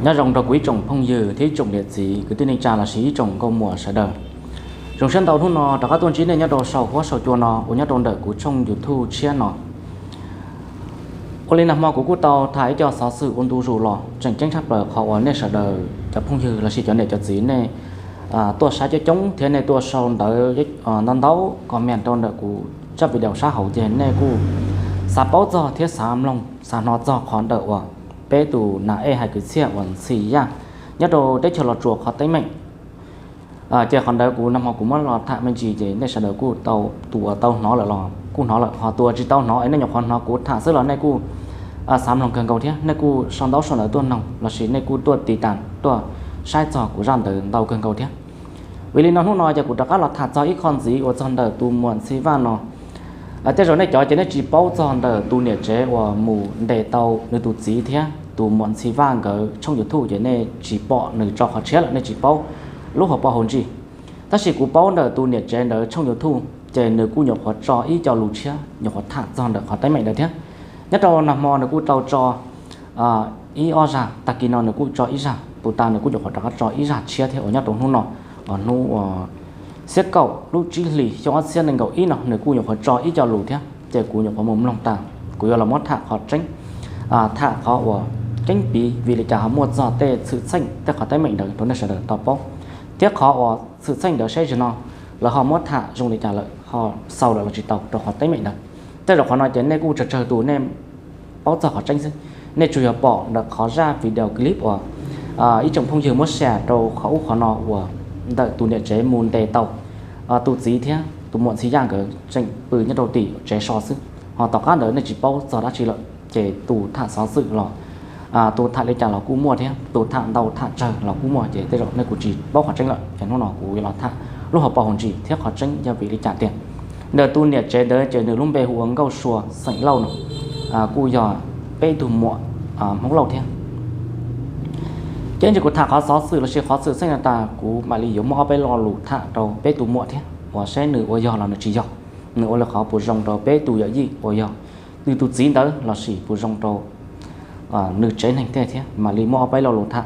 Nyob zoo rau kuv ib tsoom phooj ywg thiab ib tsoom niam txiv kwv tij neej tsa lossis ib tsoom nkauj muam sawv daws. Zoo siab ntau hnub no rov qab tuaj ntsib nej nyob rau saum huab saum cua no uas nyob rau ntawm kuv tshooj YouTube tshiab no. Ua li nag hmo kuv kuj tau tham ib co xov xwm ua ntu zus los tseem ceeb tshaj plaws qhov uas nej sawv daws cov phooj ywg lossis cov niam cov txiv nej tuaj saib coob coob thiab nej tuaj sau ntawv ntau ntau comment rau ntawm kuv zaj video sab hauv ces nej kuj xav paub txog thiab xav mloog xav hnov txog qhov ntawm uas peb tus nas ej hais kwv txhiaj uas Ntxhi Yaj nyob rau teb chaws Los Tsuas qhov teeb meem. Ces qhov ntawd kuv nag hmo kuv muab los tham me ntsis ces nej sawv daws kuj tau, tus uas tau hnov lawm los kuj hnov lawm, ho tus uas tsis tau hnov es nej nyuam qhuav hnov kuv tham xwb los nej kuj xav mloog kawg nkaus thiab nej kuj sau ntaub sau ntawv tuaj noog lossis nej kuj tuaj tiv tas tuaj saib txog kuv zaj ntawd ntau kawg nkaus thiab. Vim li no hnub no ces kuv rov qab los tham txog ib qho ntxiv uas txog ntawm tus muam Ntxhi Vaj no. Tej zaum nej cov ces nej tsis paub txog ntawm tus niam tsev uas mus ntes tau nws tus txiv thiab tus muam Ntxhi Vaj nkawd tshooj YouTube ces nej tsis pom nws tso qhov tshiab lawm nej tsis paub lub hauv paus hauv ntsis. Tab sis kuv paub ntawm tus niam tsev ntawd tshooj YouTube ces nws kuj nyuam qhuav tso ib co lus tshiab nyuam qhuav tham txog ntawm qhov teeb meem ntawd thiab. Nyob rau nag hmo nws kuj tau tso ib ob zaj, tag kis no nws kuj tso ib zaj, tus tas nws kuj nyuam qhuav rov qab tso ib zaj tshiab thiab uas nyob rau hnub no, hnub uas xiab kaum lub tsib hlis xyoo ob txhiab nees nkaum ib no nws kuj nyuam qhuav tso ib co lus thiab ces kuv nyuam qhuav mus mloog tas, kuv yuav los muab tham qhov tseeb, tham qhov uas keeb piv vim li cas ho muaj txog tej xwm txheej tej qhov teeb meem ntawd rau nej sawv daws tau paub, thiab qhov uas xwm txheej ntawd saib zaum no lawv ho muab tham zoo li cas lawm ho xaus lawm los tsis tau rau qhov teeb meem ntawd. Tej zaum qhov no ces nej kuj tsawg tsawg tus nej paub txog qhov tseeb xwb, nej tsuas yog pom ntawm qhov zaj video clip uas ib tsoom phooj ywg muab share rau qhov ub qhov no uas ntawm tus niam tsev mus ntes tau tus txiv thiab tus muam Ntxhi Yaj nkawd tseem pw nyob rau tim tsev so xwb, ho tom qab ntawd nej tsis paub txog dab tsi lawm. Ces tus tham xov xwm los tus tham li cas los kuj muaj thiab tus tham ntau tham tsawg los kuj muaj, ces tej zaum nej kuj tsis paub qhov tseeb lawm ces hnub no kuv yuav los tham lub hauv paus hauv ntsis thiab qhov tseeb yog vim li cas tiag. Ntawm tus niam tsev ntawd ces nws lub npe hu ua Nkauj Sua xeem Lauj no, kuj yog peb tug muam Hmoob Lauj thiab. Ces ntsis kuv tham qhov xov xwm lossis qhov xwm txheej no tas kuv mam li yuav muaj ob peb lo lus tham rau peb tus muam thiab uas saib nws ua yog los nws tsis yog, nws ua li qhov puas zoo rau peb tus yawm yij uas yog nws tus txiv ntawd lossis puas zoo rau nws tsev neeg tej thiab mam li muaj ob peb lo lus tham,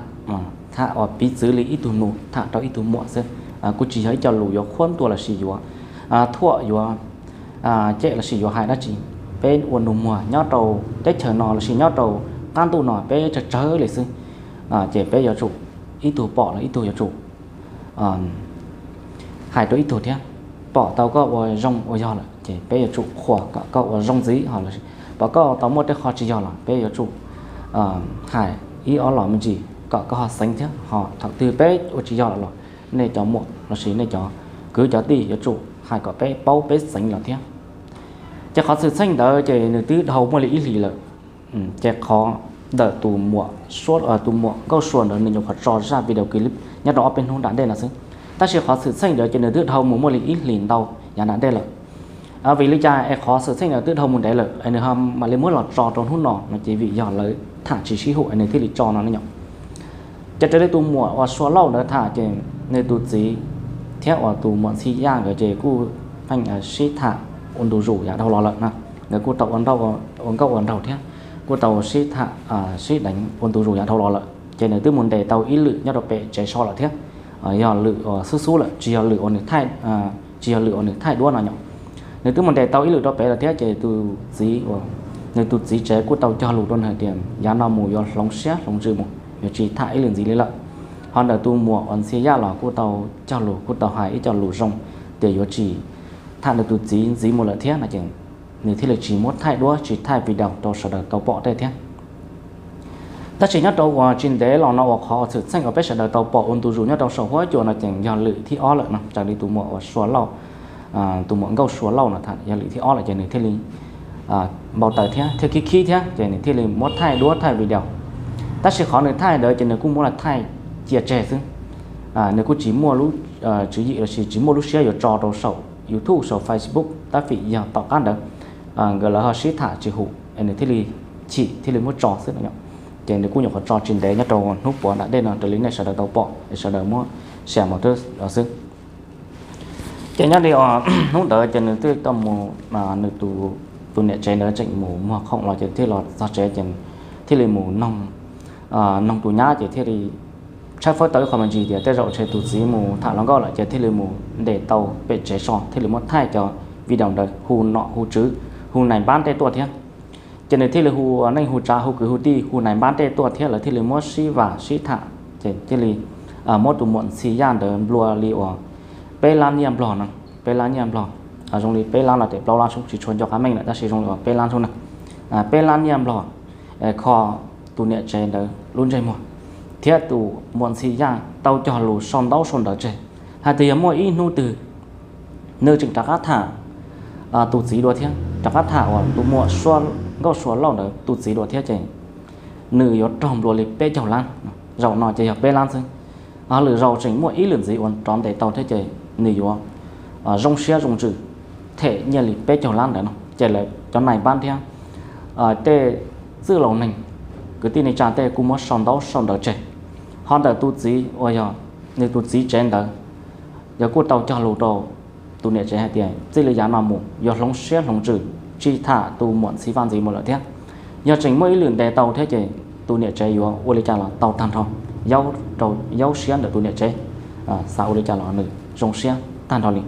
tham uas piv txwv li ib tug nus tham rau ib tug muam xwb. Kuj tsis yog ib co lus yuav qhuab ntuas lossis yuav thuam yuav cem lossis yuav hais dab tsi. Peb ua nus muag nyob rau teb chaws no lossis nyob rau qab ntuj no peb tsawg tsawg li xwb, ces peb yuav tsum ib tug pom los ib tug yuav tsum hais rau ib tug thiab. Pom tau koj ua zoo ua yog lawm ces peb yuav tsum qhuas kom koj ua zoo ntxiv, ho pom koj tau muaj tej qho tsis yog los peb yuav tsum hais ib ob los me ntsis kom koj ho xeev thiab, ho thaum twg peb ua tsis yog lawm los nej cov muam lossis nej cov kwv cov tij yuav tsum hais kom peb paub peb xeev los thiab. Ces qhov xwm txheej ntawd ces nws twb dhau muaj li ib hlis lawm. Ces qhov ntawm tus muam, tus muam Nkauj Sua ntawd nws nyuam qhuav tso zaj video clip nyob rau ob peb hnub nram ntej no xwb, tab sis qhov xwm txheej ntawd ces nws twb dhau mus muaj li ib hlis ntau yav nram ntej lawm. Vim li cas es qhov xwm txheej ntawd twb dhau mus ntev lawm es nws ho mam li muab los tso rau hnub no no ces vim yog lawv tham tsis sib haum es nws thiaj li tso no ne yom. Ces raws li tus muam uas Sua Lauj ntawd tham ces nws tus txiv thiab uas tus muam Ntxhi Yaj nkawd ces kuj pheej sib tham ua ntu zus yav dhau los lawm na. Nkawd kuj tau ua nkauj ua nraug thiab kuj tau sib tham sib deev ua ntu zus yav dhau los lawm ces nws twb mus ntes tau ib lwm nyob rau pem tsev so lawm thiab. Yog lwm xub xub lawm, tsis yog lwm uas nws thaij, tsis yog lwm uas nws thaij duab no yom. Nws twb mus ntes tau ib lwm rau pem lawm thiab ces tus txiv, nws tus txiv tsev kuj tau cog lus rau nws hais tias yav no mus yuav hloov siab hloov ntsws mus, yuav tsis tham ib lwm ntxiv li lawm. Ho ntawm tus muam uas Ntxhi Yaj los kuj tau cog lus kuj tau hais ib co lus zoo tias yuav tsis tham nws tus txiv ntxiv mus lawm thiab no ces nws thiaj li tsis muab thaij duab tsis thaij video rau sawv daws tau pom tej thiab. Tab sis nyob rau uas tsis ntev los no uas qhov uas xwm txheej uas peb sawv daws tau pom ua ntu zus nyob rau saum huab cua no ces yog lwm thib ob lawm no, raws li tus muam uas Sua Lauj, tus muam Nkauj Sua Lauj no tham yog lwm thib ob lawm ces nws thiaj li npau taws thiab thiaj khib khib thiab ces nws thiaj li muab thaij duab thaij video. Tab sis qhov nws thaij ntawd ces nws kuj muab los thaij cia tseg xwb. Nws kuj tsis muaj lub tswv yim lossis tsis muaj lub siab yuav tso rau saum YouTube saum Facebook tab sis yog tom qab ntawd nkawd lawv ho sib tham tsis haum es nws thiaj li chim thiaj li muab tso xwb no. Ces nws kuj nyuam qhuav tso tsis ntev nyob rau hnub puav nram ntej no raws li nej sawv daws tau pom es sawv daws muab share mus xwb. Ces nyob li hnub ntawd ces nws twb tau mus, nws tus niam tsev ntawd tseem mus muag khoom los ces thiaj los txog tsev ces thiaj li mus noog noog tus nyab ces thiaj li tshawb fawb tau ib qho me ntsis tias tej zaum ntshe tus txiv mus tham hluas nkauj lawm ces thiaj li mus ntes tau pem tsev so thiaj li muab thaij cov video ntawd hu nom hu tswv, hu nais npab tej tuaj thiab. Ces nws thiaj li hu neej hu tsav hu kwv hu tij hu nais npab tej tuaj thiab lawv thiaj li muab sib vam sib tham ces thiaj li muab tus muam Ntxhi Yaj ntawd nplua li uas peb lab nyiaj nplog no, peb lab nyiaj nplog, zoo li peb lab los tes plaub lab sub tsis tshua nco qab meej lawm tab sis zoo li uas peb lab sub na, peb lab nyiaj nplog kho tus niam tsev ntawd lub ntsej muag, thiab tus muam Ntxhi Yaj tau cog lus sau ntaub sau ntawv tseg hais tias yog muaj ib hnub twg nws tseem rov qab tham tus txiv dua thiab rov qab tham uas tus muam Suab Nkauj Sua Lauj ntawd tus txiv dua thiab ces nws yuav raug nplua li peb caug lab. Zaum no ces yog peb lab xwb, ho lwm zaus tseem muaj ib lwm ntxiv uas rov ntes tau thiab ces nws yuav zoo siab zoo ntsws them nyiaj li peb caug lab ntawd no ces lawv cov nais npab thiab tej txwj laus neeg kwv tij neej tsa tej kuj muab sau ntaub sau ntawv tseg. Ho ntawm tus txiv uas yog nws tus txiv tsev ntawd yog kuj tau cog lus rau tus niam tsev hais tias txij li yav no mus yuav hloov siab hloov ntsws tsis tham tus muam Ntxhi Vaj ntxiv mus lawm thiab. Yog tseem muaj ib lwm ntes tau thiab ces tus niam tsev yuav ua li cas los tau tag nrho, yaub siab ntawm tus niam tsev, xav ua li cas los nws zoo siab tag nrho li.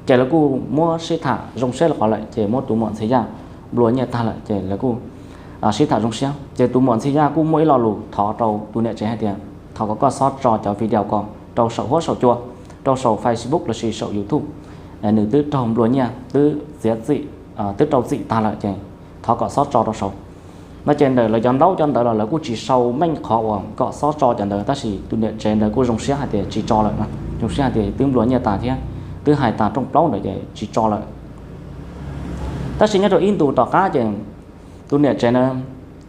Ces lawv kuj muab sib tham zoo siab li qhov lawm ces muab tus muam Ntxhi Yaj nplua nyiaj tag lawm ces lawv kuj sib tham zoo siab ces tus muam Ntxhi Yaj kuj muaj ib lo lus thov rau tus niam tsev hais tias thov kom koj xob tso cov video ko rau saum huab saum cua, rau saum Facebook lossis saum YouTube, nws twb raug nplua nyiaj twb txiav txim, twb rau txim tag lawm ces thov kom xob tso rau saud no ces ntawm lawv cov ntaub cov ntawv los lawv kuj tsis sau meej qhov uas kom xob tso cov ntawd tab sis tus niam tsev ntawd kuj zoo siab hais tias tsis tso lawm, zoo siab hais tias twb nplua nyiaj tas thiab twb hais tas rooj plaub ntawd ces tsis tso lawm. Tab sis nyob rau ib ntus tom qab ces tus niam tsev na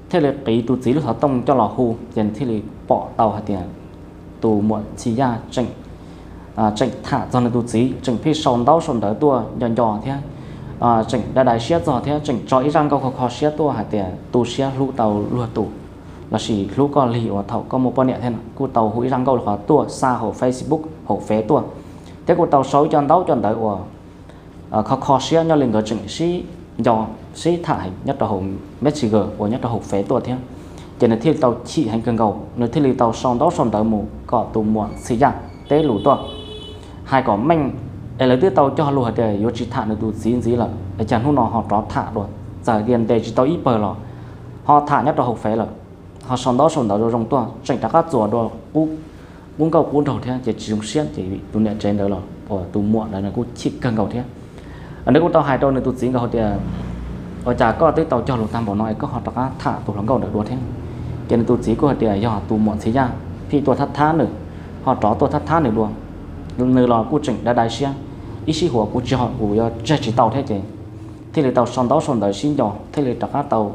thiaj li qiv tus txiv lub xov tooj coj los hu ces nws thiaj li pom tau hais tias tus muam Ntxhi Yaj tseem tseem tham txog nws tus txiv, tseem pheej sau ntaub sau ntawv tuaj nco nco thiab tseem dai dai siab txog thiab tseem tso ib zaj nkauj kho kho siab tuaj hais tias tu siab hlub tau luag tus lossis hlub koj lig uas thaum koj muaj poj niam thiab no kuj tau hu ib zaj nkauj li qhov tuaj xa hauv Facebook hauv Fev tuaj, thiab kuj tau sau ib co ntaub co ntawv uas kho kho siab nyob li nkawd tseem sib nco sib tham heev nyob rau hauv Messenger uas nyob rau hauv Fev tuaj thiab. Ces nws thiaj li tau chim heev kawg nkaus, nws thiaj li tau sau ntaub sau ntawv mus kom tus muam Ntxhi Yaj teb lus tuaj hais kom meej, es lawv twb tau cog lus hais tias yuav tsis tham nws tus txiv ntxiv lawm es cas hnub no ho rov tham dua, txawm tias ntes tsis tau ib pawg los ho tham nyob rau hauv Fev lawm, ho sau ntaub sau ntawv zoo zoo tuaj tseem rov qab txuas dua qub nkauj qub nraug thiab ces tsis zoo siab ces tus niam tsev ntawd los uas tus muam ntawd nws kuj chim kawg nkaus thiab. Nws kuj tau hais rau nws tus txiv nkaus hais tias ua cas koj twb tau cog lus tag npaum no es koj ho rov qab tham tus hluas nkauj ntawd dua thiab? Ces nws tus txiv kuj hais tias yog tus muam Ntxhi Yaj pheej tuaj thab thab nws, ho rov tuaj thab thab nws dua, nws los kuj tseem dai dai siab, ib sij huam kuv tsis ho kuv yuav tseg tsis tau thiab ces thiaj li tau sau ntaub sau ntawv sib nco thiaj li rov qab tau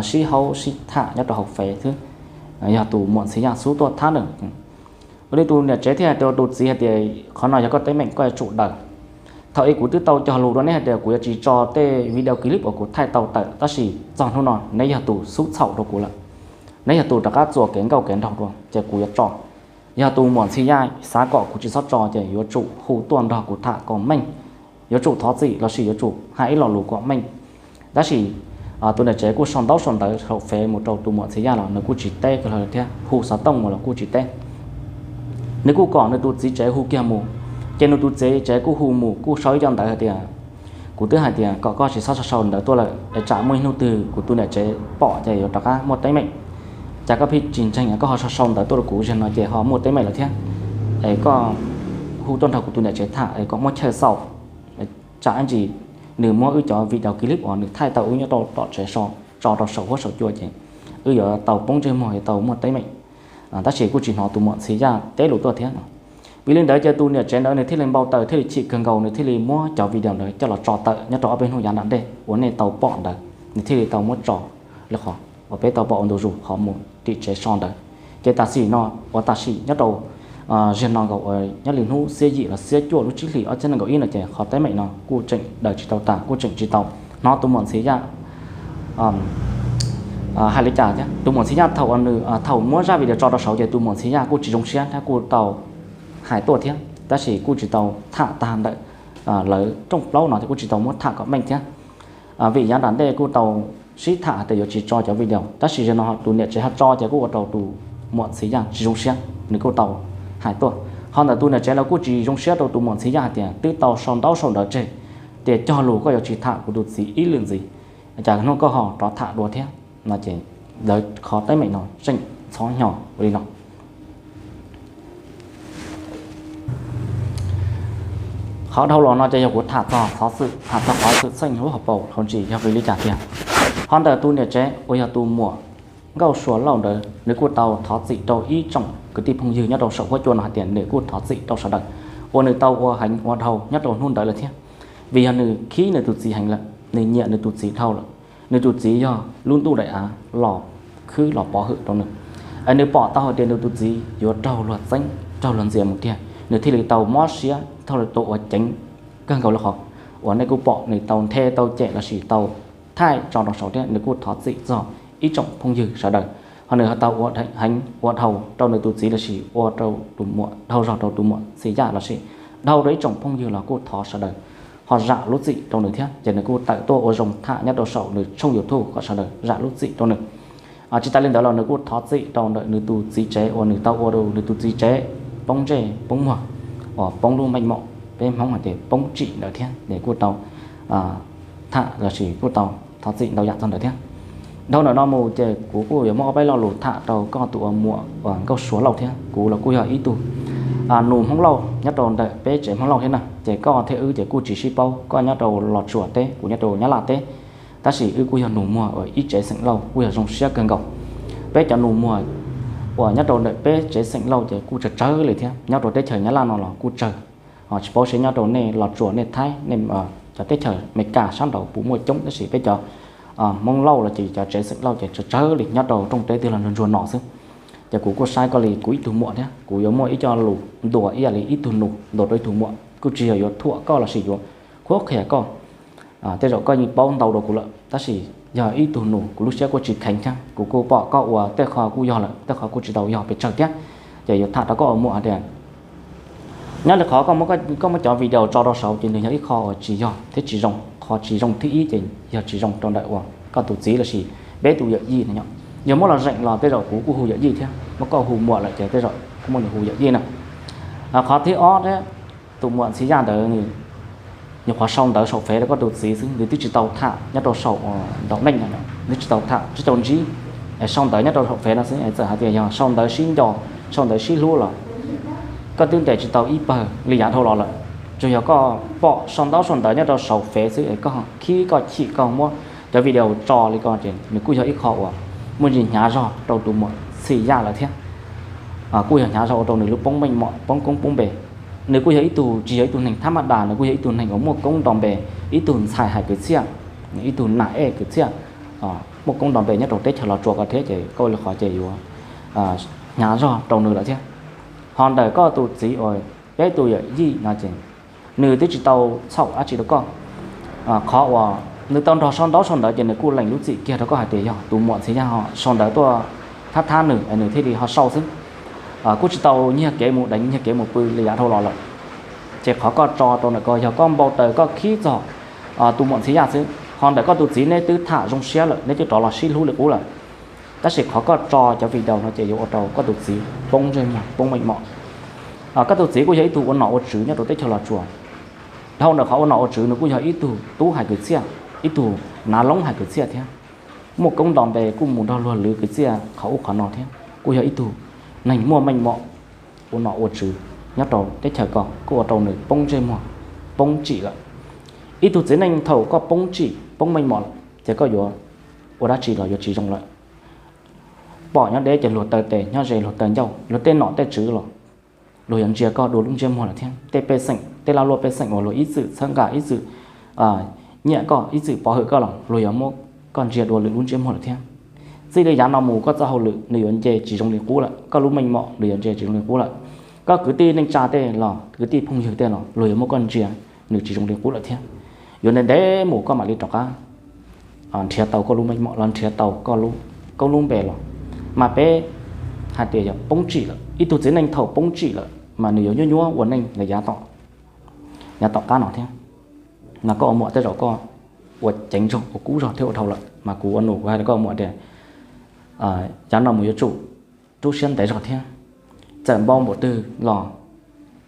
sib haub sib tham nyob rau hauv Fev xwb, yog tus muam Ntxhi Yaj xub tuaj thab nws. Ua li tus niam tsev thiaj hais rau tus txiv hais tias qhov no yog koj teeb meem koj yuav tsum daws. Thaum ub kuv twb tau cog lus rau neb hais tias kuv yuav tsis tso tej video clip uas kuv thaij tau tawm tab sis txog hnub no neb yog tus xub txhaum rau kuv lawm, neb yog tus rov qab txuas kev nkauj kev nraug dua ces kuv yuav tso. Yog tus muam Ntxhi Yaj xav kom kuv tsis txhob tso ces yuav tsum hu tuaj nrog kuv tham kom meej, yuav tsum thov txim lossis yuav tsum hais ib lo lus kom meej. Tab sis tus niam tsev kuj sau ntaub sau ntawv hauv Fev mus rau tus muam Ntxhi Yaj los nws kuj tsis teb kiag thiab, hu xov tooj mus los kuj tsis teb. Nws kuj kom nws tus txiv tsev hu kiag mus, ces nws tus txiv tsev kuj hu mus kuj sau ib co ntawv hais tias kuv twb hais tias kom koj tsis txhob sau sau ntawv tuaj lawm es tsam muaj ib hnub twg kuv tus niam tsev pom ces yuav rov qab muaj teeb meem. Cas koj pheej tsis ntseeg koj ho sau sau ntawv tuaj rau kuv, zaum no ces ho muaj teeb meem lawm thiab. Es koj hu tuaj nrog kuv tus niam tsev tham es kom muaj chaw xaus, tsam ib ntsis nws muab wb cov video clip uas nws thaij tau wb nyob rau tom tsev so tso rau saum huab saum cua ces wb yuav tau poob ntsej muag yuav tau muaj teeb meem. Tab sis kuj tsis hnov tus muam Ntxhi Yaj teb lus tuaj thiab no. Vim li ntawd ces tus niam tsev ntawd nws thiaj li npau taws thiaj li chim kawg nkaus, nws thiaj li muab cov video ntawd coj los tso tawm nyob rau ob peb hnub yav nram ntej uas nej tau pom ntawd, nws thiaj li tau muab tso li qhov uas peb tau pom ua ntu zus qhov mus tim tsev so ntawd. Ces tam sim no uas tam sim nyob rau ziag no nkaus uas nyob li hnub xiab yim los xiab cuaj lub tsib hlis ob txhiab nees nkaum ib no ces qhov teeb meem no kuj tseem daws tsis tau tas, kuj tseem tsis tau hnov tus muam Ntxhi Yaj hais li cas thiab. Tus muam Ntxhi Yaj thaum uas nws thaum muab zaj video tso rau saud ces tus muam Ntxhi Yaj kuj tsis zoo siab thiab kuj tau hais tuaj thiab, tab sis kuj tsis tau tham tag ntawm lawv rooj plaub no ces kuj tsis tau muab tham kom meej thiab. Vim yav nram ntej kuj tau sib tham hais tias yuav tsis tso cov video, tab sis zaum no tus niam tsev ho tso ces kuj ua rau tus muam Txhiv Yaj tsis zoo siab, nws kuj tau hais tuaj. Ho ntawm tus niam tsev los kuj tsis zoo siab rau tus muam Txhiv Yaj hais tias twb tau sau ntaub sau ntawv tseg tias cog lus koj yuav tsis tham kuv tus txiv ib lwm ntxiv, cas hnub koj ho rov tham dua thiab no ces lawv qhov teeb meem no tseem ntxhov hnyo ua li no. Qhov dhau los no ces yog kuv tham txog xov xwm, tham txog qhov xwm txheej lub hauv paus hauv ntsis yog vim li cas tiag. Ho ntawm tus niam tsev uas yog tus muam Nkauj Suav Lauj ntawd nws kuj tau thov txim rau ib tsoom kwv tij phooj ywg nyob rau saum huab cua no hais tias nws kuj thov txim rau sawv daws uas nws tau ua heev ua dhau nyob rau hnub ntawd lawm thiab. Vim yog nws khib nws tus txiv heev lawm, nws nyiam nws tus txiv dhau lawm. Nws tus txiv yog lub ntuj daim av los khwb los pov hwm rau nws. Es nws pom tau hais tias nws tus txiv yuav raug luag txeeb raug luag ntxias mus tiag, nws thiaj li tau mob siab thiaj li tau ua ceev kawg nkaus li qhov uas nej kuj pom nws tau nthe tau cem lossis tau thaij tso rau saum thiab nws kuj thov txim txog ib tsoom phooj ywg sawv daws. Ho nws ho tau ua heev ua dhau rau nws tus txiv lossis ua rau tus muam, dhau zog rau tus muam Txhiv Yaj lossis dhau rau ib tsoom phooj ywg los kuj thov sawv daws ho zam lub txim rau nws thiab. Ces nws kuj tawm tuaj ua zoo tham nyob rau saum nws tshooj YouTube kom sawv daws zam lub txim rau nws. Tsis tas li ntawd los nws kuj thov txim rau ntawm nws tus txiv tsev uas nws tau ua rau nws tus txiv tsev poob ntsej poob muag, uas poob lub meej mom, peb Hmoob hais tias poob tsim ntawd thiab, nws kuj tau tham lossis kuj tau thov txim ntau yam txog ntawd thiab. Dhau ntawm no mus ces kuv kuj yuav muab ob peb lo lus tham rau koj tus ua muam uas Nkauj Suav Lauj thiab. Kuv los kuj yog ib tug nus Hmoob Lauj nyob rau ntawm peb tsev Hmoob Lauj thiab na, ces koj thiab wb ces kuj tsis sib paub, koj nyob rau Los Tsuas teb, kuv nyob rau Nyab Laj teb, tab sis wb kuj yog nus muag uas ib tsev xeem Lauj kuj yog zoo siab kawg nkaus. Peb cov nus muag uas nyob rau ntawm peb tsev xeem Lauj ces kuj tsawg tsawg li thiab, nyob rau teb chaws Nyab Laj no los kuj tsawg. Ho tsis paub seb nyob rau nej Los Tsuas nej Thaib nej cov teb chaws Amelikas sab nraud puas muaj coob, tab sis peb cov Hmoob Lauj los ces cov tsev xeem Lauj ces tsawg tsawg li, nyob rau rooj teb twg los ntsuag ntsuag no xwb. Ces kuv kuj saib koj li kuv ib tug muam thiab, kuv yuav muaj ib co lus ntuas ib yam li ib tug nus ntuas rau ib tug muam, kuj tsis yog yuav thuam koj lossis yuav qhuab qhia koj. Tej zaum koj yeej paub ntau dua kuv lawm, tab sis yog ib tug nus kuv lub siab kuj tsis kheev thiab, kuv kuj pom koj ua tej qho kuj yog lawm, tej qho kuj tsis tau yog pes tsawg thiab. Ces yuav tham rau koj ua muam hais tias nyob li qhov koj muab cov video tso rau saud ces nws yog ib qho uas tsis yog thiab tsis zoo. Qhov tsis zoo thib ib ces yog tsis zoo rau ntawm uas koj tus txiv lossis peb tus yawm yij no nyob. Yog muab los zeem los tej zaum kuv kuj hu yawm yij thiab, muab koj hu muam lawm ces tej zaum kuj muab nws hu yawm yij na. Qhov thib ob thiab, tus muam Txhiv Yaj ntawd nws nyuam qhuav sau ntawv saum fev rau koj tus txiv xwb, nws twb tsis tau tham nyob rau saum ntaus neej, nws tsis tau tham tsis tau ntsib. Sau ntawv nyob rau saum fev no xwb, txawm hais tias yog sau ntawv sib nco, sau ntawv sib hlub los koj twb ntes tsis tau ib pawg li yav dhau los lawm. Tsuas yog koj pom sau ntaub sau ntawv nyob rau saum fev xwb es koj khib koj chim koj muab cov video tso li ko ces nws kuj yog ib qho uas muaj ntsis hnyav zog rau tus muam Txhiv Yaj lawm thiab. Kuj yog hnyav zog ua rau nws lub poob meej mom poob koob poob npe. Nws kuj yog ib tug tsis yog ib tug neeg thab maj das, nws kuj yog ib tug neeg uas muaj koob nto npe, ib tug ntxhais hais kwv txhiaj, ib tug nam ej kwv txhiaj, muaj koob nto npe nyob rau teb chaws Los Tsuas ko thiab ces koj ua li qhov ces yuav hnyav zog rau nws lawm thiab. Ho ntawm koj tus txiv uas peb tus yawm yij no ces nws twb tsis tau txhaum dab tsi rau koj. Qhov uas nws tau nrog sau ntaub sau ntawv ces nws kuj lees lub txim kiag rau koj hais tias yog tus muam Txhiv Yaj ho sau ntawv tuaj thab thab nws es nws thiaj li ho sau xwb. Kuj tsis tau nyiag kev mus deev nyiag kev mus pw li yav dhau los lawm. Ces qhov koj tso rau ntawm ko yog koj npau taws koj khib txog tus muam Txhiv Yaj xwb. Ho ntawm koj tus txiv neb twb tham zoo siab lawm, neb twb rov los sib hlub li qub lawm. Tab sis qhov koj tso cov video no ces yuav ua rau koj tus txiv poob ntsej muag poob meej mom. Koj tus txiv kuj yog ib tug ua nom ua tswv nyob rau teb chaws Los Tsuas. Dhau ntawm qhov ua nom ua tswv nws kuj yog ib tug tub hais kwv txhiaj, ib tug nav loob hais kwv txhiaj thiab. Muaj koob nto npe kuj mus nrog luag lwv kwv txhiaj qhov ub qhov no thiab. Kuj yog ib tug neeg muaj meej mom ua nom ua tswv nyob rau teb chaws ko, kuj ua rau nws poob ntsej muag poob tsim lawm. Ib tug txiv neej thaum koj poob tsim poob meej mom lawm ces koj yuav ua dab tsi los yuav tsis zoo lawm. Pom nyob deb ces luag taw tes, nyob ze luag taw ncauj, luag tej nom tej tswv los luag yuav ntsia koj dua lub ntsiab muag lawm thiab. Tej pej xeem, tej laj luaj pej xeem uas luag ib txwm txhawb nqa, ib txwm nyiam koj, ib txwm pov hwm koj los luag yuav muab koj ntsia dua lwm lub ntsiab muag lawm thiab. Txij li yav no mus koj txoj hauj lwm nws yuav nce tsis zoo li qub lawm, koj lub meej mom nws yuav nce tsis zoo li qub lawm. Koj kwv tij neej tsa tej los kwv tij phooj ywg tej los luag yuav muab koj ntsia nws tsis zoo li qub lawm thiab. Yuav ntev ntev mus koj mam li rov qab nrhiav tau koj lub meej mom los nrhiav tau koj lub koob lub npe los. Mas peb hais tias yog poob tsim lawm, ib tug txiv neej thaum poob tsim lawm mas nws yuav nyuaj nyuaj ua neej li yav tom qab no thiab. Mas koj ua muam tej zaum koj ua ceev zog ua kub zog thiab ua dhau lawm. Mas kuv ua nus kuv hais rau koj muam tias, yav no mus yuav tsum rub siab ntev zog thiab. Txawm npau npaum twg los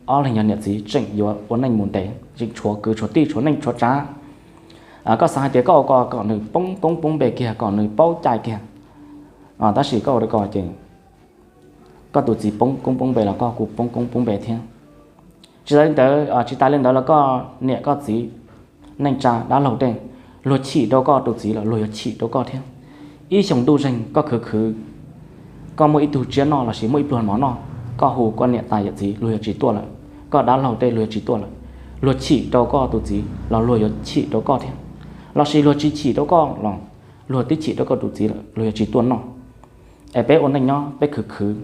ob leeg yog niam txiv tseem yuav ua neej mus ntev, tseem tshuav kwv tshuav tij tshuav neej tshuav tsav. Koj xav hais tias koj ua ko kom nws poob koob poob npe kiag kom nws paub cai kiag, tab sis koj ua li ko ces koj tus txiv poob koob poob npe los koj kuj poob koob poob npe thiab. Tsis tas li ntawd, tsis tas li ntawd los koj niam koj txiv, neej tsa dab laug tej, luag chim rau koj tus txiv los luag yuav chim rau koj thiab. Ib xyoos ntuj zeeg koj khwv khwv, koj muaj ib tug tsiab noj lossis muaj ib pluag mov noj, koj hu koj niam tais yawm txiv luag yuav tsis tuaj lawm, koj dab laug tej luag yuav tsis tuaj lawm. Luag chim rau koj tus txiv los luag yuav chim rau koj thiab, lossis luag tsis chim rau koj los luag twb chim rau koj tus txiv lawm luag yuav tsis tuaj noj. Es peb ua neej nyob peb khwv khwv,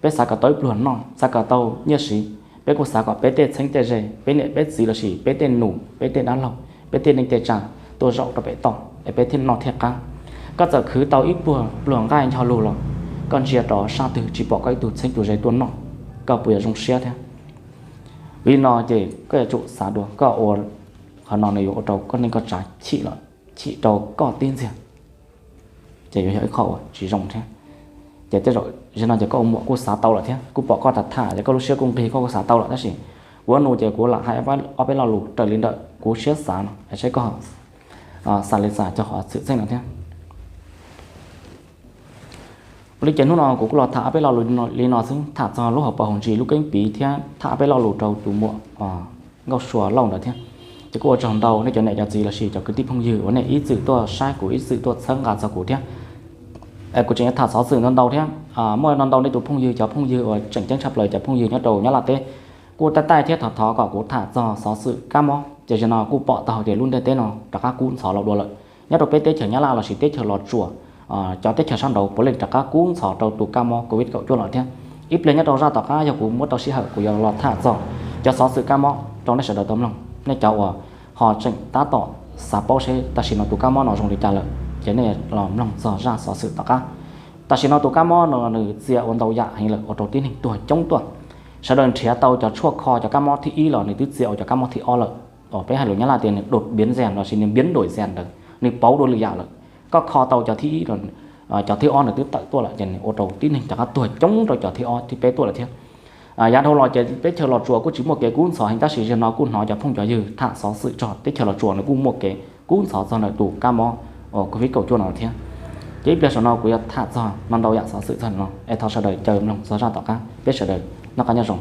peb xav kom tau ib pluag noj, xav kom tau nyiaj siv, peb kuj xav kom peb tej txheeb tej ze, peb niam peb txiv lossis peb tej nus peb tej dab laug, peb tej neej tej tsa tuaj zaum rau pem toj es peb thiaj noj thiaj qab. Koj txawm khwv tau ib puag pluag nqaij ncho lug los koj ntsia rov sab twg tsis pom koj ib tug txheeb tus ze tuaj noj, koj puas yuav zoo siab thiab? Vim li no ces koj yuav tsum xav dua, koj ua qhov no nws yuav ua rau koj neej koj tsav chim los chim rau koj tib ntxiag, ces yuav yog ib qho uas tsis zoo thiab. Ces tej zaum zaum no ces koj ua muam kuj xav tau lawm thiab, kuj pom koj tham tham ces koj lub siab kuj nqig koj kuj xav tau lawm, tab sis kuv ua nus ces kuv lam hais ob peb lo lus raws li ntawm kuv siab xav no es saib koj xav li cas cov qhov xwm txheej no thiab. Ua li ces hnub no kuv kuj los tham ob peb lo lus li no xwb, tham txog lub hauv paus hauv ntsis lub keeb piv thiab tham ob peb lo lus rau tus muam Nkauj Sua Lauj ntawd thiab. Ces kuj ua tsaug ntau nej cov niam cov txiv lossis cov kwv tij phooj ywg uas nej ib txwm tuaj saib kuv ib txwm tuaj txhawb nqa txog kuv thiab. Kuv tseem yuav tham xov xwm ntau ntau thiab. Muaj ntau ntau nej tus phooj ywg, cov phooj ywg uas tseem ceeb tshaj plaws cov phooj ywg nyob rau Nyab Laj teb kuj taij taij thiab thov thov kom kuv tham txog xov xwm kab mob. Ces zaum no kuj pom tau hais tias lub ntiaj teb no rov qab kub ntxhov los dua lawm. Nyob rau peb teb chaws Nyab Laj lossis teb chaws Los Tsuas, cov teb chaws sab nraud puav leej rov qab kub ntxhov rau tus kab mob covid kaum cuaj los thiab. Ib pliag nyob rau zaj tom qab yog kuv muab rau sij hawm kuv yuav los tham txog cov xov xwm kab mob rau nej sawv daws tau mloog. Nej cov uas ho tseem tab tom xav paub seb tam sim no tus kab mob no zoo li cas lawm ces nej los mloog txog zaj xov xwm tom qab. Tam sim no tus kab mob no nws txia ua ntau yam heev lawm ua rau tib neeg tuag coob tuaj. Sawv daws nrhiav tau cov tshuaj kho cov kab mob thib ib los nws twb txia ua cov kab mob thib ob lawm. Uas peb hais lus Nyab Laj tias nws đột biến gen lossis nws biến đổi gen ntawd nws pauv dua lwm yam lawm. Koj kho tau cov thib ib, cov thib ob nws twb tawm tuaj lawm ces nws ua rau tib neeg rov qab tuag coob rau cov thib ob thib peb tuaj lawm thiab. Yav dhau los ces teb chaws Los Tsuas kuj tsis muaj kev kub ntxhov heev tab sis zaum no kuj hnov cov phooj cov ywg tham xov xwm txog teb chaws Los Tsuas nws kuj muaj kev kub ntxhov txog ntawm tus kab mob covid kaum cuaj no thiab. Ces ib pliag saum no kuv yuav tham txog no ntau yam xov xwm txog no es thov sawv daws caw mloog txog zaj tom qab, peb sawv daws noj qab nyob zoo.